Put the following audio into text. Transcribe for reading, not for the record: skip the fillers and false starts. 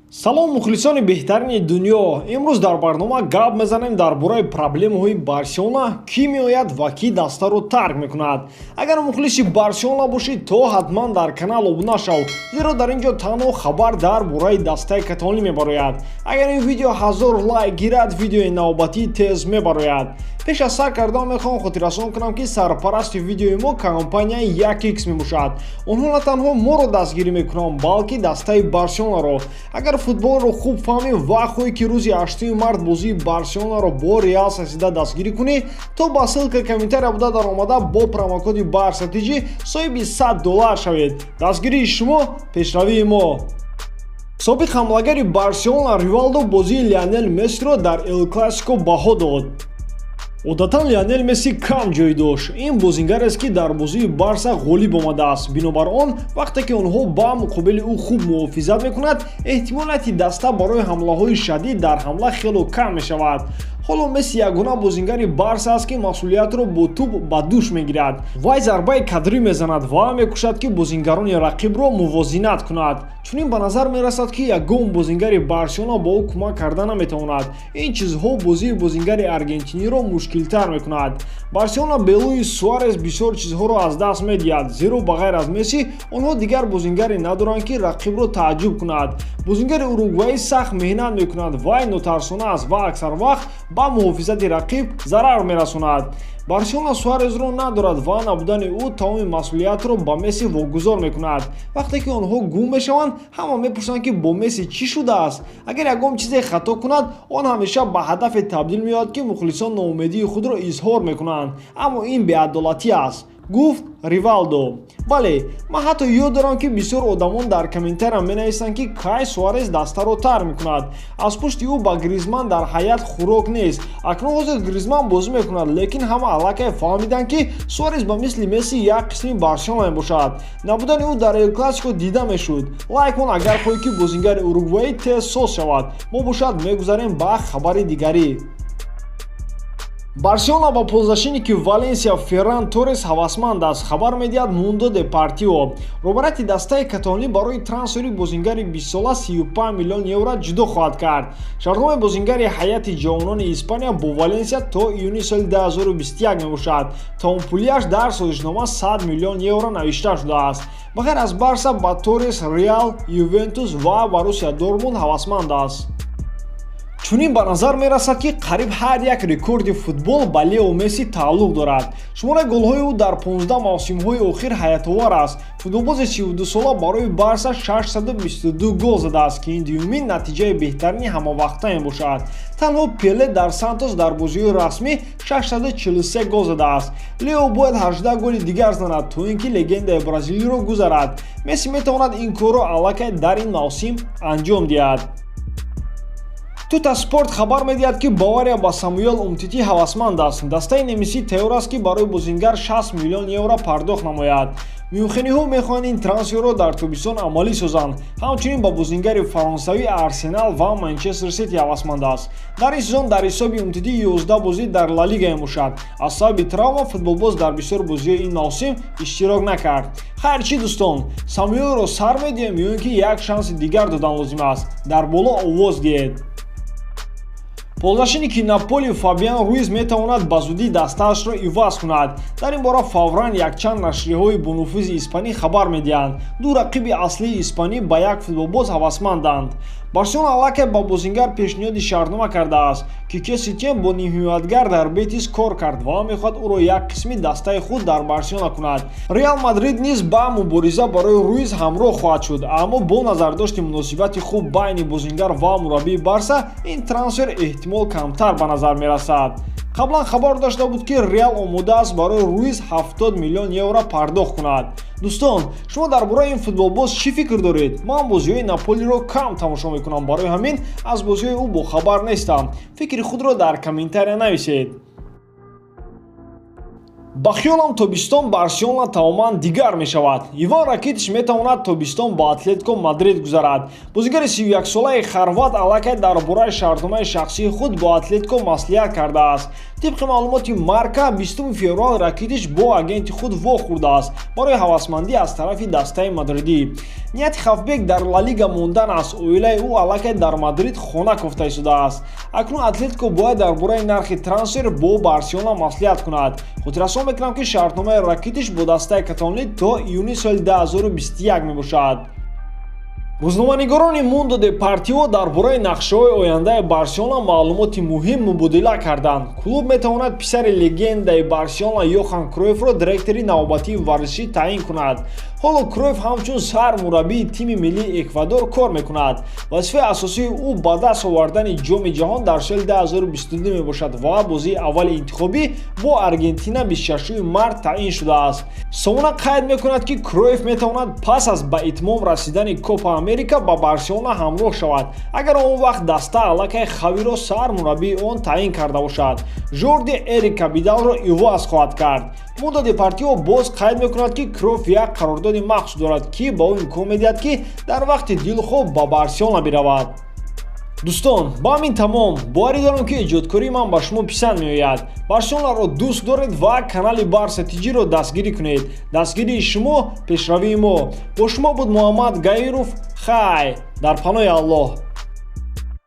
Салом, мухлисони беҳтарини дунё! Имрӯз дар барнома гап мезанем дар бораи проблемаҳои Барселона, кӣ меояд ва кӣ дастаро тарк мекунад. Агар мухлиси Барселона бошӣ, то ҳатман дар канал обуна шав, зеро дар ин ҷо танҳо хабар дар бораи дастаи каталонӣ мебарояд. Агар ин видео 1000 лайк гирад, видеои навбатӣ тез мебарояд. Пеш аз сар кардан мехоҳам хотиррасон кунам, ки сарпарасти видеои мо компанияи 1x мебошад. Онҳо на танҳо моро дастгирӣ мекунанд, балки дастаи Барселонаро. Агар футболро хуб фаҳмӣ ва хоҳӣ, ки рӯзи 8 март бозии Барселонаро бо Реал Сосьедад дастгирӣ кунӣ, то ба ссылка комментария буда даромада, бо промокоди БАРСАТИҷӣ соҳиби 100 доллар шавед. Дастгирии шумо — пешравии мо. Собиқ ҳамлагари Барселона Ривалдо бозии Лионел Мессиро дар Эл Классико баҳо дод. Одатан Лионел Месси кам ҷой дошт. Ин бозингарест, ки дар бозии Барса ғолиб омадааст. Бинобар он, вақте ки онҳо ба муқобили ӯ хуб муҳофизат мекунад, эҳтимолияти даста барои ҳамлаҳои шадид дар ҳамла хело кам мешавад. Ҳоло Месси ягона бозингари Барса аст, ки масъулиятро бо тӯб ба дӯш мегирад. Вай зарбаи кадрӣ мезанад ва мекӯшад, ки бозингарони рақибро мувозинат кунад. Чунин ба назар мерасад, ки ягон бозингари Барселона ба ӯ кӯмак карда наметавонад. Ин чизҳо бозии бозингари аргентиниро мушкилтар мекунад. Барселона бе Луис Суарес бисёр чизҳоро аз даст медиҳад, зеро ба ғайр аз Месси онҳо дигар бозингаре надоранд, ки рақибро тааҷҷуб кунад. Бозингари уругваӣ сахт меҳнат мекунад, вай нотарсона аст ва аксар вақт ба муҳофизати рақиб зарар мерасонад. Барселона Суарезро надорад ва набудани ӯ тамоми масъулиятро ба Месси вогузор мекунад. Вақте ки онҳо гум мешаванд, ҳама мепурсанд, ки бо Месси чӣ шудааст. Агар ягон чизе хато кунад, он ҳамеша ба ҳадафе табдил меёбад, ки мухлисон ноумедии худро изҳор мекунанд, аммо ин беадолатӣ аст, гуфт Ривалдо. Бале, ман ҳатто ёд дорам, ки бисёр одамон дар комментария менависанд, ки кай Суарес дастаро тарк мекунад, аз пушти ӯ ба Гризман дар ҳайат хӯрок нест. Акнун ҳозир Гризман бозӣ мекунад, лекин ҳама аллакай фаҳмиданд, ки Суарес ба мисли Месси як қисми Барселона мебошад. Набудани ӯ дар Эл Классико дида мешуд. Лайк кун, агар хоҳӣ, ки бозингари уругваӣ тез соз шавад. Мо бошад мегузарем ба хабари дигарӣ. Барселона ба полузащитники Валенсия Ферран Торрес ҳавасманд аст, хабар медиҳад Мундо Депортиво. Роҳбарияти дастаи каталонӣ барои трансфери бозингари 20-сола 35 миллион евро ҷудо хоҳад кард. Шартномаи бозингари ҳайати ҷавонони Испания бо Валенсия то июни соли 2021 мебошад. Тамомпулиаш дар созишнома 100 миллион евро навишта шудааст. Ба ғайр аз Барса ба Торрес Реал, Ювентус ва Боруссия Дортмунд ҳавасманд аст. Чунин ба назар мерасад, ки қариб ҳар як рекорди футбол ба Лео Месси тааллуқ дорад. Шумораи голҳои ӯ дар 15 мавсимҳои охир ҳайратовар аст. Футболбози 32-сола барои Барса 622 гол задааст, ки ин дуюмин натиҷаи беҳтарини ҳамавақта мебошад. Танҳо Пеле дар Сантос дар бозиҳои расмӣ 643 гол задааст. Лео бояд 18 голи дигар занад, то ин ки легендаи бразилиро гузарад. Месси метавонад ин корро аллакай дар ин мавсим анҷом диҳад. Тута Спорт хабар медиҳад, ки Бавария ба Самуэл Умтити ҳавасманд аст. Дастаи немисӣ тайёр аст, ки барои бозингар 60 миллион евро пардохт намояд. Мюнхениҳо мехоҳанд ин трансферро дар тобистон амалӣ созанд. Ҳамчунин ба бозингари фаронсавӣ Арсенал ва Манчестер Сити ҳавасманд аст. Дар ин сезон дар ҳисоби Умтити 11 бозӣ дар Ла Лига мебошад. Аз сабаби травма футболбоз дар бисёр бозиҳои ин мавсим иштирок накард. Хайр, чӣ, дӯстон, Самуэлро сар медиҳем ё ин ки як шанси дигар додан лозим аст? Дар боло овоз диҳед. Полузащитники Наполи Фабиан Руиз метавонад ба зудӣ дастаашро иваз кунад. Дар ин бора фавран якчанд нашрияҳои бонуфузи испанӣ хабар медиҳанд. Ду рақиби аслии испанӣ ба як футболбоз ҳавасманданд. Барселона аллакай ба бозингар пешниҳоди шартнома кардааст. Кике Сетиен бо нимҳимоятгар дар Бетис кор кард ва мехоҳад ӯро як қисми дастаи худ дар Барселона кунад. Реал Мадрид низ ба мубориза барои Руиз ҳамроҳ хоҳад шуд, аммо бо назардошти муносибати хуб байни бозингар ва мураббии Барса ин трансфер эҳтимол камтар ба назар мерасад. Қаблан хабар дошта буд, ки Реал омода аст барои Руиз 70 миллион евро пардохт кунад. Дӯстон, шумо дар бораи ин футболбоз чӣ фикр доред? Ман бозиҳои Наполиро кам тамошо мекунам, барои ҳамин аз бозиҳои ӯ бохабар нестам. Фикри худро дар комментария нависед. Ба хиёлам, тобистон Барселона тамоман дигар мешавад. Иван Ракитич метавонад тобистон ба Атлетико Мадрид гузарад. Бозигари 31-солаи хорват аллакай дар бораи шартномаи шахсии худ бо Атлетико маслиҳат кардааст. Тибқи маълумоти Марка, 20 феврал Ракитич бо агенти худ вохӯрдааст барои ҳавасмандӣ аз тарафи дастаи мадридӣ. Нияти хавбек дар Ла Лига мондан аст. Оилаи ӯ аллакай дар Мадрид хона кофта истодааст. Акнун Атлетико бояд дар бораи нархи трансфер бо Барселона маслиҳат кунад. Хотиррасон мекунам, ки шартномаи Ракитиш бо дастаи каталонӣ то июни соли 2021 мебошад. Рӯзноманигорони Мундо Депортиво дар бораи нақшаҳои ояндаи Барселона маълумоти муҳим мубодила карданд. Клуб метавонад писари легендаи Барселона Йохан Кройфро директори навбатии варзишӣ таъин кунад. Ҳоло Кройф ҳамчун сармураббии тими миллии Эквадор кор мекунад. Вазифаи асосии ӯ ба даст овардани Ҷоми ҷаҳон дар соли 2022 мебошад ва бозии аввали интихобӣ бо Аргентина 26 март таъин шудааст. Сомона қайд мекунад, ки Кройф метавонад пас аз ба итмом расидани Копа Америка ба Барселона ҳамроҳ шавад, агар он вақт даста аллакай Хавиро сармураббии он таъин карда бошад. Жорди Эрик Абидалро иваз хоҳад кард. Мундо Депортиво боз қайд мекунад, ки Кройф як қарордоди махсус дорад, ки ба ӯ имкон медиҳад, ки дар вақти дилхоҳ ба Барселона биравад. Дӯстон, ба ҳамин тамом. Боварӣ дорам, ки эҷодкории ман ба шумо писанд меояд. Барселонаро дӯст доред ва канали Барса Тиҷиро дастгирӣ кунед. Дастгирии шумо пешравии мо. Бо шумо буд Муҳаммад Гаиров. Хай, дар паноҳи Аллоҳ.